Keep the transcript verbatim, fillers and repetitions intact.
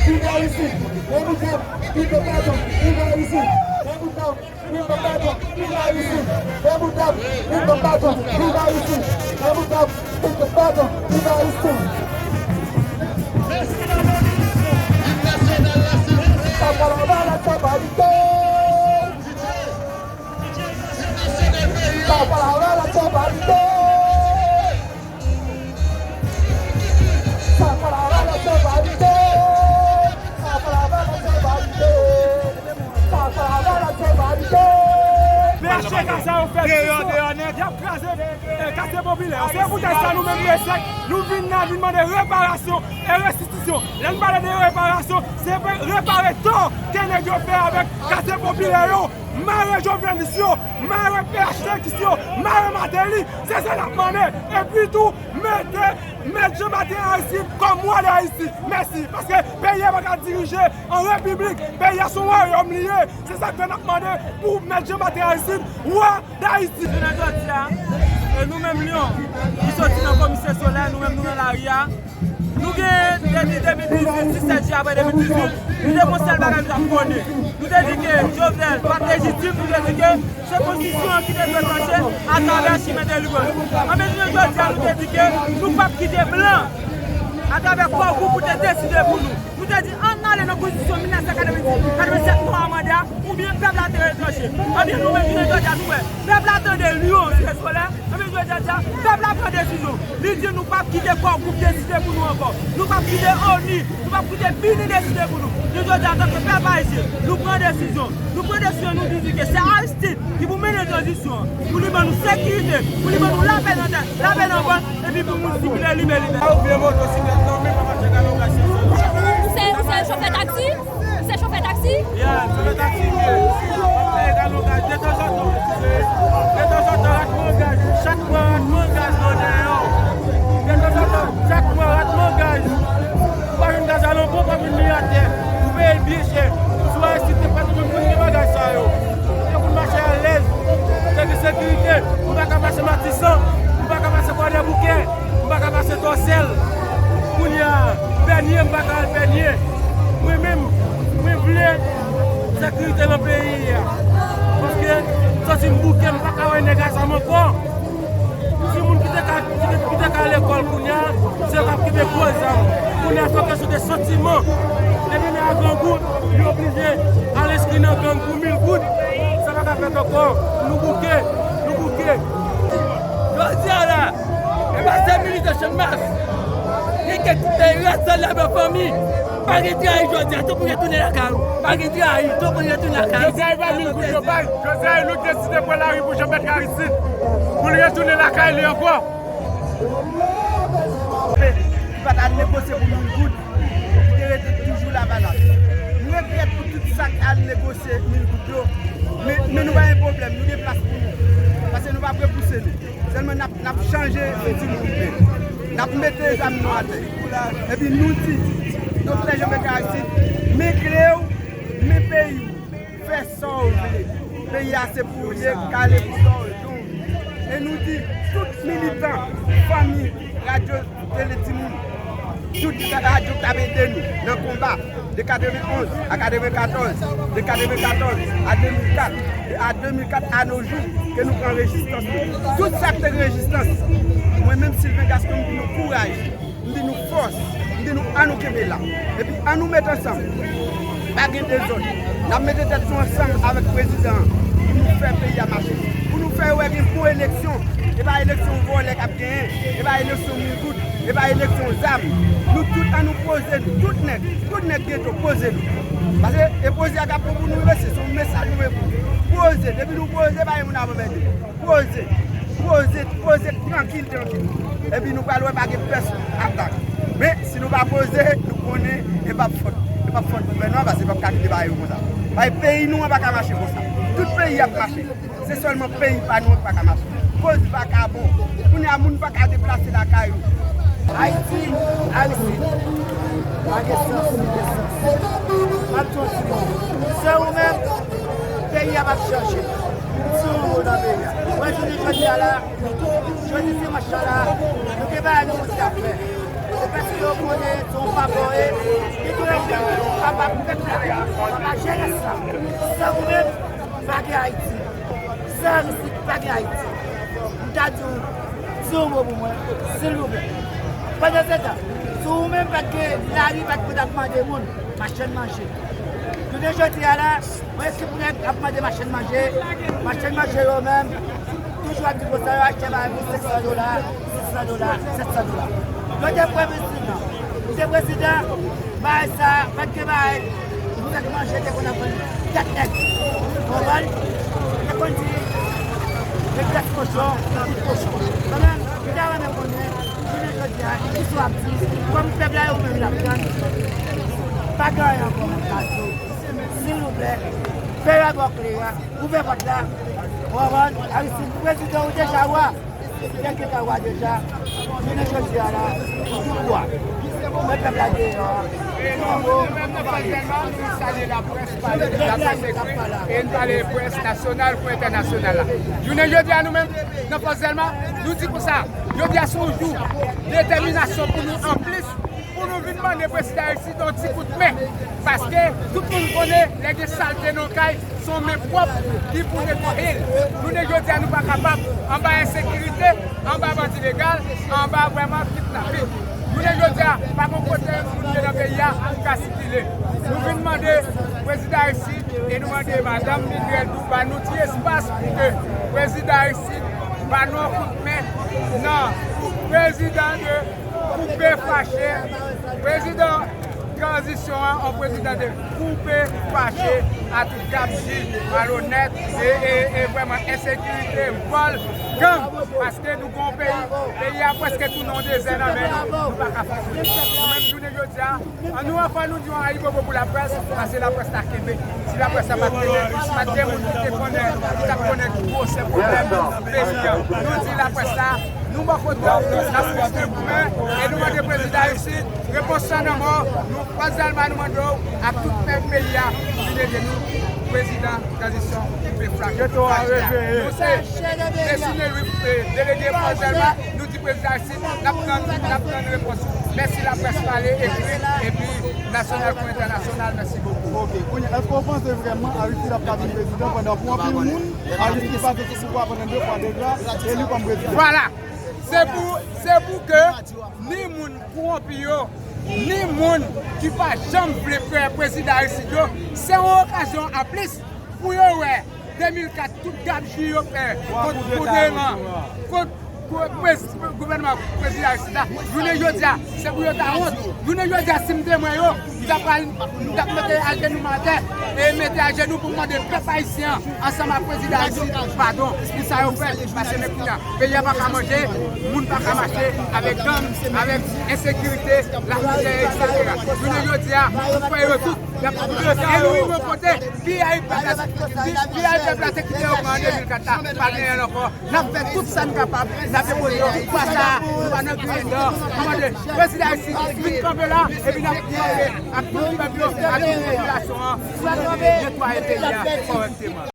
Viv Ayiti! Lè nou viv, viv nou patwon! Viv Ayiti! Lè nou viv, viv nou patwon! Viv Ayiti! Lè nou viv, viv nou patwon! Viv Ayiti! Lè nou viv, viv nou patwon! Viv Ayiti! Sa pa la, la, la, sa pa la. Sa pa la, la, la, sa pa la. Sa pa la, la, la, sa pa la. Sa pa la, la, la, sa pa la. Sa pa la, la, la, sa pa la. Mache Gaza yo fè deyò, deyò nèt. Y ap kraze, eh, katye popilè yo. Se poutèt sa nou menm, mesye, nou vin la, vin mande reparasyon e restitisyon. Lè n pale de reparasyon, se pe-, repare tò ke nèg yo fè avèk katye popilè yo. Mare Jovelis yo, mare P H T X yo, mare Martelly, se sa n ap mande. Epi tou, mete Mèt Jean Martin Aristide kòm wa de Ayiti. Mèsi, paske peyi a pa ka dirije an repiblik. Peyi a se yon wayòm li ye. Se sa k fè n ap mande pou Mèt Jean Martin Aristide, wa de Ayiti. Jounen jodi a, e nou menm Lyon, ki soti nan Komisè Solèy, nou menm nou nan lari a, nou gen depi de mil dizuit, disèt jiyè apre de mil dizuit, nou te gon sèl bagay nou t ap pwone. Nou te di ke Jovenel pa t lejitim, nou te di ke se konstitisyon an ki te dwe tranche atravè chimen delivrans. Anben, jounen jodi a, nou te di ke nou p ap kite blan, atravè Core Group, pou te deside pou nou. Nou te di, ann ale nan konstitisyon mil nèf san katrevendizuit, katrevennsèt nou amande a, oubyen pèp la te retranche. Anben, nou menm jounen jodi a, nou wè, pèp la tande Lyon, se solè. Anben, jounen jodi a, pèp la pran desizyon. Li di nou p ap kite Core Group deside pou nou ankò. Nou p ap kite ONU, nou p ap kite BINUH deside pou nou. Jounen jodi a, antanke pèp ayisyen, nou pran desizyon. Nou pran desizyon, nou di ke se Aristide ki pou mennen tranzisyon an, pou li ban nou sekirite, pou li ban nou lapè nan tè, lapè nan bann, epi pou moun sikile libe, libe. Pa ouvri motosiklèt lan, men pa mache galon gaz. Se, se chofè taksi? Se chofè taksi? Yeah, chofè taksi m ye. M ap peye galon gaz detanzantan. Detanzantan, rat pran gaz. Chak mwa, rat pran gaz nan dèyè w. Detanzantan, chak mwa, rat pran gaz. Ou pa jwenn gaz a lanpòt, ou pa jwenn li atè. Ou peye l byen chè. Sou Ayiti, te pa te menm konn gen bagay sa yo. Te konn mache alèz. Te gen sekirite. M pa ka pase Matisan. M pa ka pase Kwadèboukè. M pa ka pase Tòsèl. Kounye a, pènye, m pa ka al pènye. Mwen menm, mwen vle sekirite nan peyi a. Paske m santi m bouke, m pa ka wè nèg a zam ankò. Timoun ki te ka, ki te, ki te ka lekòl kounye a, se yo k ap kenbe gwo zam. Kounye a, se yon kesyon de santiman. Depi nèg a grangou, li oblije al enskri nan gang pou mil goud. Sa pa ka fèt ankò. Nou bouke, nou bouke. Jodi a la, e pa sèl militan Channmas. Gen kèk ti rasanble nan fanmi. Pa gen trayi jodi a, tou pou retounen lakay ou. Pa gen trayi, tou pou retounen lakay ou. Jodi a, e pa mil goud yo bay. Jodi a, nou deside pran lari pou Jean Bertrand Aristide. Pou li retounen lakay li ankò. Li pa t al negosye pou mil goud. Li te rete toujou Lavalas. M regrèt pou tout sa k al negosye mil goud yo. Men, men nou pa gen pwoblèm, nou gen plas pou nou. Paske nou p ap repouse nou. Sèlman n ap, n ap chanje senti nou rive. N ap mete zam nou atè. Epi nou di, Doktè Jean Bertrand Aristide, men kle w, men peyi w. Fè sa w vle. Peyi a se pou w ye, kale pou sa w jwenn. E nou di, tout militan, fanmi, radyo, tele, timoun, tout radyo k t ap ede nou nan konba de katrevenn onz a katrevenn katòz, de katrevenn katòz a de mil kat, de a de mil kat a no jou, ke nou pran rezistans nou. Tout sa k te rezistans, mwen menm Sylvain Gascon, m di nou kouraj. M di nou fòs, m di nou ann nou kenbe la. Epi ann nou met ansanm. Pa gen dezòd. N ap mete tèt nou ansanm avèk prezidan an pou nou fè peyi a mache. Pou nou fè wè gen bon eleksyon. E pa eleksyon vòlè k ap genyen. E pa eleksyon mil goud. E pa eleksyon zam. Nou tout ann nou poze nou. Tout nèg, tout nèg geto poze nou. Paske e poze a k ap pran pou nou rive, se yon mesaj nou voye pou nou. Poze. Depi nou poze, pa gen moun ap anmède nou. Poze, poze, poze, trankil, trankil. Epi nou pral wè pa gen pèsonn atak. Men, si nou pa poze, nou konnen e p ap fòt, e p ap fòt gouvènman an, paske l p ap ka kite bagay yo konsa. Paske peyi nou an pa ka mache konsa. Tout peyi ap mache. Se sèlman peyi pa nou an k pa ka mache. Koz vakabon. Kounye a, moun pa ka deplase lakay ou. Ayiti, Ayiti. Pa gen sans, pa gen sans. M ap di w yon ti mo. San ou menm, peyi a p ap chanje. Ti yon mo nan peyi a. Mwen, jounen jodi a la, jodi dimanch la la, nou gen bagay nou pou t ap fè. Se Paske yo konnen se yon papa w ye, li konnen ou menm papa pèp la, papa jenès la. San ou menm, pa gen Ayiti. San Aristide, pa gen Ayiti. M ta di w, di yon mo pou mwen, silvouplè. Pandan se tan, si ou menm pa t gen lari, pa t pou t ap mande moun machann manje. Jounen jodi a la, yon ekip nèg ap mande machann manje, machann manje yo menm, toujou ap di konsa yo achte bagay pou senk san dola, sis san dola, sèt san dola. Yo te premye prezidan. Li te prezidan, bagay sa, pa t gen bagay, pou sèk manje te konn ap vann tèt nèg. Konprann? Te konn di, se grès kochon, se tout kochon. Kanmenm, m ta renmen konnen, jounen jodi a, ki sa w ap di, kòm pèp la yo menm l ap tann, pa gen anyen ankò, m ap di w. Silvouplè, fè yo abò kle a, ouvè pòt la. Ou konprann? Aristide, prezidan ou deja wa. Nèg ki ta wa deja. Jounen jodi a la, ou tout wa. Mwen pèp la deyò. Nan fòzèlman, nou salye laprès, pale de laprès ekri, e n pale près nasyonal kou entènasyonal la. Jounen jodi a nou menm, nan fòzèlman, nou di konsa, jodi a se yon jou detèminasyon pou nou anplis. Pou nou vin mande prezidan Aristide yon ti kout men. Paske tout moun konnen lè gen salte nan kay, se yon men pwòp ki pou netwaye l. Jounen jodi a nou pa kapab anba ensekirite, anba bandi legal, anba vrèman kidnaping. Jounen jodi a, pa gen kote moun ye nan peyi a ki ka sikile. Nou vin mande prezidan Aristide e nou mande madanm Minerve tou ba nou ti espas pou ke prezidan Aristide ba nou yon kout men nan prezidan de koupe fache, prezidan tranzisyon an, yon prezidan de koupe fache a tout gabji, malonèt e, e, e vrèman ensekirite, vòl, gang. Paske nou gen yon peyi, peyi a prèske tounen yon dezè nan men nou, nou pa ka fè anyen. Nou menm jounen jodi a, ann nou ankò nou di yon ayibobo pou laprès, paske laprès la kenbe. Si laprès la pa t kenbe, pa t gen moun ki te konnen, ki t ap konnen gwosè pwoblèm peyi a. Nou di laprès la, nou bò kote w, n ap kontinye goumen, e nou mande prezidan Aristide, repons lan nan men w, nou, Fòzèlman nou mande w, ak tout pèp peyi a, vin ede nou, prezidan tranzisyon koupe fache. Geto a reveye. Nou se Destiné Louis, eh, delege Fòzèlman, nou di prezidan Aristide, n ap tann, n ap tann repons ou. Mèsi laprès pale, ekri, epi nasyonal kou entènasyonal, mèsi bokou. Ok, kounye a, èske w panse vrèman Aristide ap ka vin prezidan pandan pou anpil moun, Aristide pase sou pouvwa pandan de fwa deja, eli kòm prezidan? Vwala. Se pou, se pou ke ni moun kowonpi yo, ni moun ki pa janm vle fè prezidan Aristide yo, se yon okazyon anplis pou yo wè de mil kat, tout gabji yo fè kont Boudrelan, kont, kont prez-, gouvènman prezidan Aristide la. Jounen jodi a, se pou yo ta wont. Jounen jodi a, si m te mwen yo, m ta pral, m t ap mete ajenou m atè, e mete ajenou pou m mande pèp ayisyen an, ansanm ak prezidan Aristide, padon pou sa yo fè, paske men kounye a, peyi a pa ka manje, moun pa ka mache, avèk gang, avèk ensekirite, lamizè, etsetera. Jounen jodi a, ou kwè yo tout, y ap eli yon kote, V I P la, V I P la te kite yo pran an de mil kat la, pa genyen l ankò. N ap fè tout sa n kapab, n ap depoze yo. Fwa sa a, nou pa nan griyen dan. Nou mande prezidan Aristide vin kanpe la, epi n ap kanpe ak tout pèp yo, ak tout popilasyon an, pou netwaye peyi a kòrèkteman.